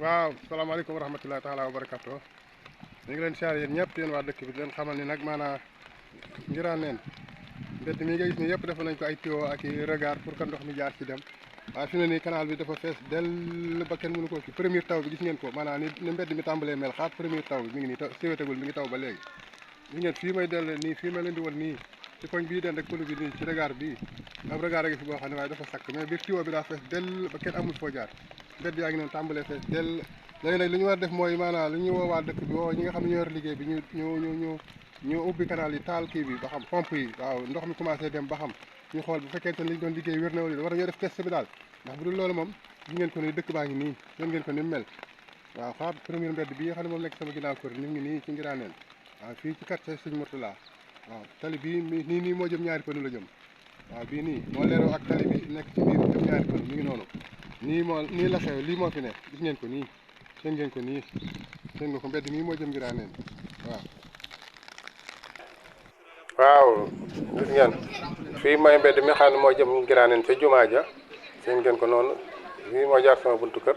waaw salaamaaleykum wa rahmatullahi taala wa barakatu ñu ngi leen siyaare yéen ñëpp yéen waa dëkk bi di leen xamal ni nag maanaam Nguiranéne mbedd mi nga gis ni yëpp def nañ ko ay tuyau ak i regard pour que ndox mi jaar ci dem waaye fi ne nii canal bi dafa fees dell ba kenn mënu ko ci première taw bi gis ngeen ko maanaam ni mbedd mi tàmbalee mel xaat première taw bi mi ngi nii séwétagul mi ngi taw ba léegi gis ngeen fii may dell nii fii may leen di woon nii ci koñ bii den rek pëlu bi nii ci regard bii ab regard a ngi fi boo xam ne waaye dafa sakk mais biir tuyau bi daa fees dell ba kenn amul foo jaar mbedd yaa ngi noonu tàmbalee fees dell léegi nag li ñu war a def mooy maanaam li ñu woowaa dëkk bi woo ñi nga xam ne ñoo yor liggéey bi ñu ubbi canal yi taal kii bi ba xam pompe yi waaw ndox mi commencé dem ba xam ñu xool bu fekkente ne li ñu doon liggéey wér na wala war a ñoo def test bi daal ndax bu dul loolu moom gis ngeen ko ni dëkk baa ngi nii gis ngeen ko ni mu mel waaw xaar première mbedd bi nga xam ne moom nekk sama ginnaaw kër ni ngi nii ci Nguiranéne waaw fii ci quartier Sëñ Mourtala waaw tali bii nii moo jëm ñaari pënu la jëm waaw bii nii moo leeroo ak tali bi nekk ci biir jëm ñaari pënu mi ngi noonu nii la xew lii moo fi ne gis ngeen ko nii seen ngeen ko nii seen nga ko mbedd mii moo jëm Nguiranéne waaw gis ngeen fii mooy mbedd mi xam ne moo jëm Nguiranéne ca jumaa ja seen ngeen ko noonu fii moo jaar sama buntu kër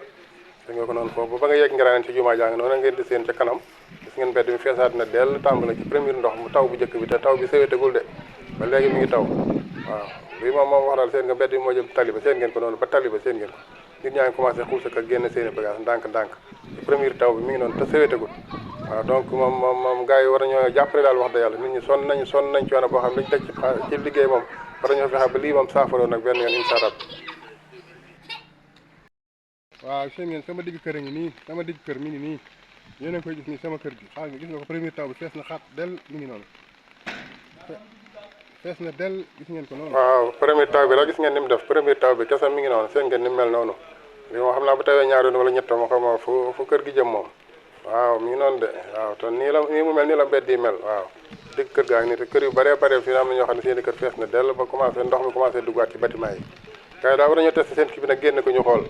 seen ngeen ko noonu foofu ba nga yegg Nguiranéne ca jumaa ja nga noonu ngeen di seen ca kanam gis ngeen mbedd mi feesaat na dell tàmbale ci premier ndox mu taw bu njëkk bi te taw bi sewetagul de ba léegi mi ngi taw waaw bii moom wax daal seen nga mbedd mi moo jëm taliba seen ngeen ko noonu ba taliba seen ngeen ko nit ñaa ngi commencé xuus ak génn seeni bagage ndànk-ndànk ci premier taw bi mi ngi noonu te sewetagul waaw donc moom gars yi war nañoo jàppale daal wax dëgg yàlla nit ñi sonn nañ coono boo xam ne dañ teg ci liggéey moom war nañoo fexe ba lii moom saafara nag benn yoon incha allah. waaw seen ngeen sama digg kër a ngi nii sama digg kër mi ngi nii yéen a ngi koy gis nii sama kër gi xaaral gis nga ko premier taw bi fees na xaat del mi ngi noonu fees na del gis ngeen ko noonu. waaw premier taw bi la gis ngeen ni mu def premier taw bi kese mi ngi noonu seen ngeen ni mu mel noonu li moo xam naa bu tawee ñaari wala ñett ma xam fu kër gi jëm moom. waaw mi ngi noonu de waaw te nii mu mel nii la mbedd yi mel waaw dëgg kër gaa ngi nii te kër yu bëree bëri fii am na ñoo xam ne seen i kër fees na dell ba commencé ndox mi commencé duggaat ci bâtiment yi gars yi daa war a ñoo testé seen kii bi nag génn ko ñu xool